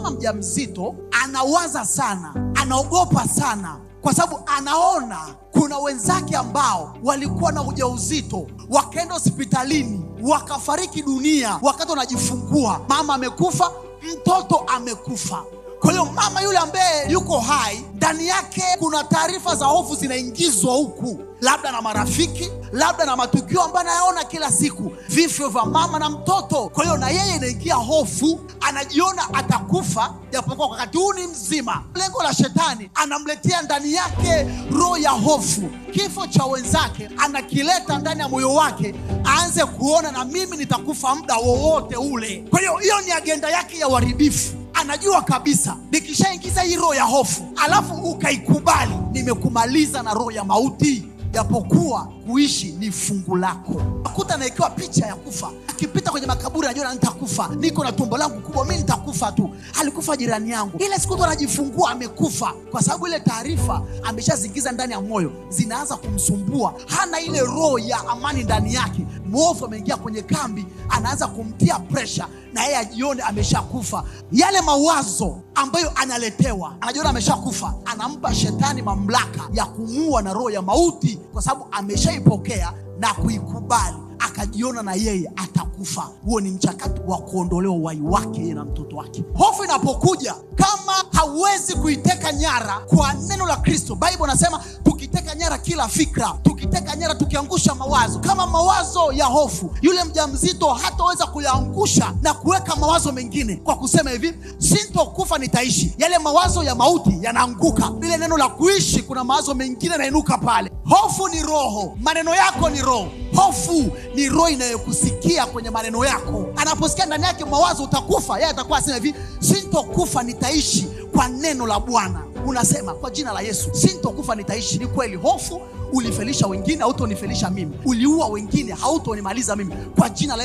Mama mjamzito anawaza sana, anaogopa sana, kwa sababu anaona kuna wenzake ambao walikuwa na ujauzito wakaenda hospitalini wakafariki dunia wakati wanajifungua. Mama amekufa, mtoto amekufa. Kwa hiyo mama yule ambaye yuko hai, ndani yake kuna taarifa za hofu zinaingizwa huku, labda na marafiki, labda na matukio ambayo anayaona kila siku, vifo vya mama na mtoto. Kwa hiyo na yeye inaingia hofu, anajiona atakufa, japokuwa wakati huu ni mzima. Lengo la shetani, anamletea ndani yake roho ya hofu. Kifo cha wenzake anakileta ndani ya moyo wake, aanze kuona na mimi nitakufa muda wowote ule. Kwa hiyo hiyo ni agenda yake ya uharibifu. Anajua kabisa nikishaingiza hii roho ya hofu alafu ukaikubali, nimekumaliza na roho ya mauti, japokuwa kuishi ni fungu lako. Akuta anawekewa picha ya kufa, akipita kwenye makaburi anajua nitakufa, niko na tumbo langu kubwa, mi nitakufa tu. Alikufa jirani yangu, ile siku tu anajifungua amekufa, kwa sababu ile taarifa ameshazingiza ndani ya moyo, zinaanza kumsumbua, hana ile roho ya amani ndani yake. Mwovu ameingia kwenye kambi, anaanza kumtia presha na yeye ajione ameshakufa. Yale mawazo ambayo analetewa, anajiona ameshakufa, anampa shetani mamlaka ya kumua na roho ya mauti, kwa sababu ameshaipokea na kuikubali, akajiona na yeye atakufa. Huo ni mchakato wa kuondolewa uhai wake yeye na mtoto wake. Hofu inapokuja, kama hauwezi kuiteka nyara kwa neno la Kristo, Bible nasema tukiteka nyara kila fikra, tukiteka nyara, tukiangusha mawazo, kama mawazo ya hofu, yule mjamzito hataweza kuyaangusha na kuweka mawazo mengine kwa kusema hivi, sintokufa nitaishi. Yale mawazo ya mauti yanaanguka, lile neno la kuishi, kuna mawazo mengine yanainuka pale. Hofu ni roho, maneno yako ni roho. Hofu ni roho inayokusikia kwenye maneno yako. Anaposikia ndani yake mawazo utakufa, yeye atakuwa asema hivi, sintokufa nitaishi kwa neno la Bwana. Unasema kwa jina la Yesu, sintokufa nitaishi. Ni kweli, hofu ulifelisha wengine, hautonifelisha mimi. Uliua wengine, hautonimaliza mimi, kwa jina la